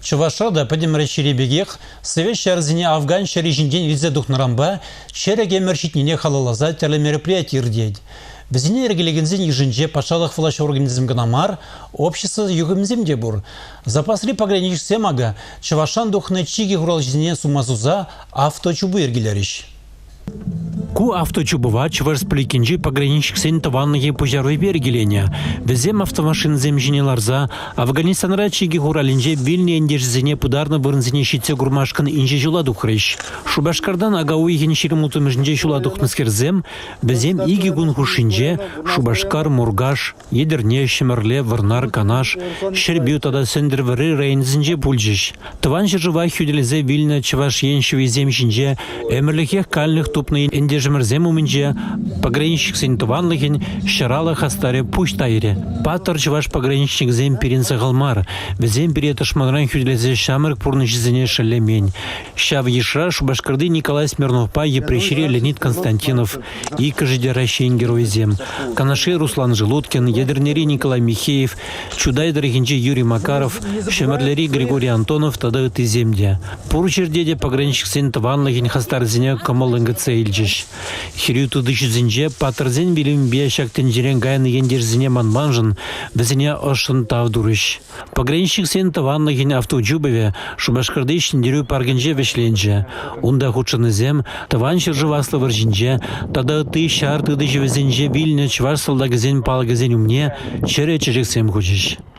Чӑвашра та пӗтӗм Раҫҫейри пекех Совет ҫарӗсене Афган ҫӗрӗ ҫинчен илсе тухнӑранпа чӗрӗк ӗмӗр ҫитнине халалласа тӗрлӗ мероприяти иртет. Вӗсене йӗркелекенсен йышӗнче патшалӑх влаҫ органӗсем кӑна мар, общество юхӑмӗсем те пур. Запасри пограничниксем акӑ Чӑвашран тухнӑ чикӗ хуралҫисене сума суса авточупу йӗркелерӗҫ. Ку авточупӑва Чӑваш Республикинчи пограничниксен тӑванлӑхӗ пуҫарӑвӗпе йӗркеленӗ. Вӗсем автомашинӑсем ҫине ларса Афганистанра чикӗ хуралӗнче вилнӗ ентешӗсене пытарнӑ вырӑнсене ҫитсе курмашкӑн инҫе ҫула тухрӗҫ. Шупашкартан ака уйӑхӗн 26-мӗшӗнче ҫула тухнӑскерсем вӗсем икӗ кун хушшинче Шупашкар, Муркаш, Етӗрне, Ҫӗмӗрле, Вӑрнар, Канаш, Ҫӗрпӳ тата Сӗнтӗрвӑрри районӗсенче пулчӗҫ. Тӑван ҫӗршыва хӳтӗлесе вилнӗ Чӑваш Ен ҫӑвисем ҫинче ӗмӗрлӗхех канлӗх тупнӑ ентешӗмӗрсем умӗнче пограничниксен тӑванлӑхӗн ҫӑралӑх хастарӗ пуҫ тайрӗ. Паттӑр чӑваш пограничникӗсем пирӗн сахал мар. Вӗсем пире тӑшманран хӳтӗлесе ҫамрӑк пурнӑҫӗсене шеллемен. Ҫав йышра Шупашкарти Николай Смирновпа Йӗпреҫри Леонид Константинов, Иккӗшӗ те Раҫҫейӗн геройӗсем. Канашри Руслан Желудкин, Етӗрнери Николай Михеев, Чутай тӑрӑхӗнчи Юрий Макаров, Ҫӗмӗрлери Григорий Антонов тата ыттисем те. Пур ҫӗрте те пограничниксен тӑванлӑхӗн хастарӗсене кӑмӑллӑн кӗтсе илчӗҫ. Хӗрӳ тытӑҫусенче паттӑрсен вилӗмӗпе ҫак тӗнчерен кайнӑ ентешсене манманшӑн вӗсене ӑшшӑн тав турӗҫ. Пограничниксен тӑванлӑхӗн авточупӑвӗ Шупашкарти Ҫӗнтерӳ паркӗнче вӗҫленчӗ. Унта хутшӑннисем Тӑван ҫӗршыв Аслӑ вӑрҫинче тата ытти ҫар тытӑҫӑвӗсенче вилнӗ чӑваш салтакӗсен палӑкӗсен умне чӗрӗ чечексем хучӗҫ.